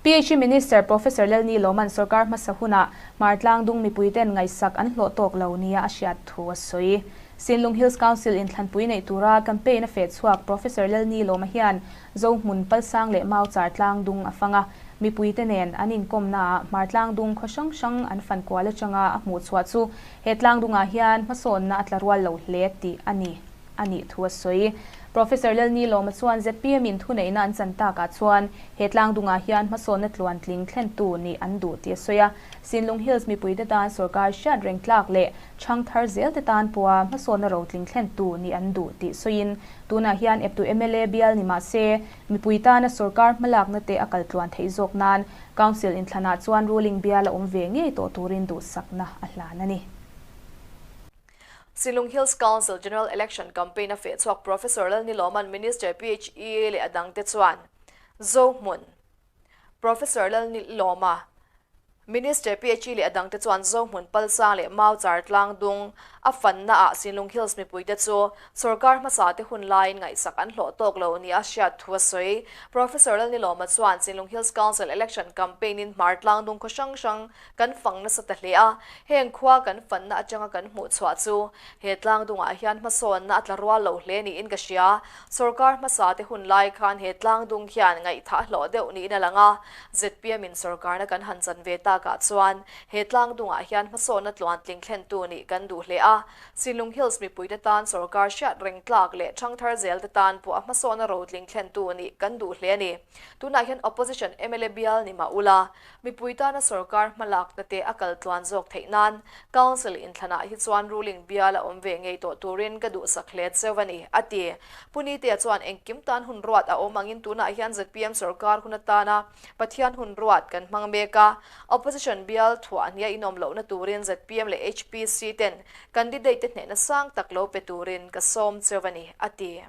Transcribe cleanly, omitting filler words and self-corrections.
PHE Minister Professor Lalni Lawman sorkar hmasa hunah Hmartlang dung mipuiten ngaihsak an hlawh tawk lo nia a hriat thu a sawi. Sinlung Hills Council inthlanpui neih tura campaign a feh chhuak Professor Lalni Lawma hian Zohmun, Palsang leh Mauchar tlang dung a fang a, mipuite nen an inkawmnaah Hmartlang dung khaw hrang hrang an fan kual atanga a hmuh chhuah chu he tlang dungah hian hmasawnna a tla rual lo hle tih a ni a nih thu a sawi. Professor Lalni Lawma chuan zpm in thuneihna an chan takah chuan he tlang dungah hian hmasawnna tluantling thlentu nih an duh tih a sawi a. Sinlung Hills mipuite tan sorkar hriat reng tlak leh chhang thar zel te tan pawha hmasawnna rotling thlentu nih an duh tih sawiin tunah hian eptu mla bial ni mah se mipui tana sorkar hmalakna te a kal tluan theih zawk nan Council inthlanah chuan ruling bial a awm ve ngei tawh turin duhsakna a hlan a ni. Sinlung Hills Council General Election Campaign a fehchhuak Professor Lalnilawman Minister PHE leh a dangte chuan Zohmun Professor Lalnilawma Minister PHE leh a dangte chuan Zohmun Palsang leh Mauchar Tlangdung a fanna ah Sinlung Hills mipuite chu Sorkar hmasa te hun laiin ngaihsak an hlawh tawk lo nia hriat thu a sawi. Professor Lalnilawma chuan Sinlung Hills Council Election Campaign in Hmar Tlangdung khaw hrang hrang kan fang nasa ta hle a, heng khua kan fanna atanga kan hmuh chhuah chu he tlangdungah hian hmasawnna a tla rual lo hle niin ka hria. Sorkar hmasa te hun lai khan he tlangdung hian ngaihthah hlawh deuh niin a lang a, zpm in sorkarna kan han chan ve takah chuan he tlangdungah hian hmasawnna tluantling thlentu nih kan duh hle a. Sinlung Hills mipuite tan sorkar hriat reng tlak leh thangthar zel te tan pawh a hmasawnna rotling thlentu nih kan duh hle a ni. Tunah hian Opposition mla bial ni mah ula, Mipui tana sorkar hmalakna te a kal tluan zawk theih nan Council inthlanah hi chuan ruling bial a awm ve ngei tawh turin ka duhsak hle cheu a ni, a ti. Pu Nitea chuan engkim tan hun ruat a awm angin tunah hian zpm sorkar hun atana Pathian hun ruat kan hmang mek a, Opposition bial thuah hnia inawm lohna turin zpm leh HPC ten candidate te hnehna sang tak lo pe turin ka sawm cheu a ni, a ti.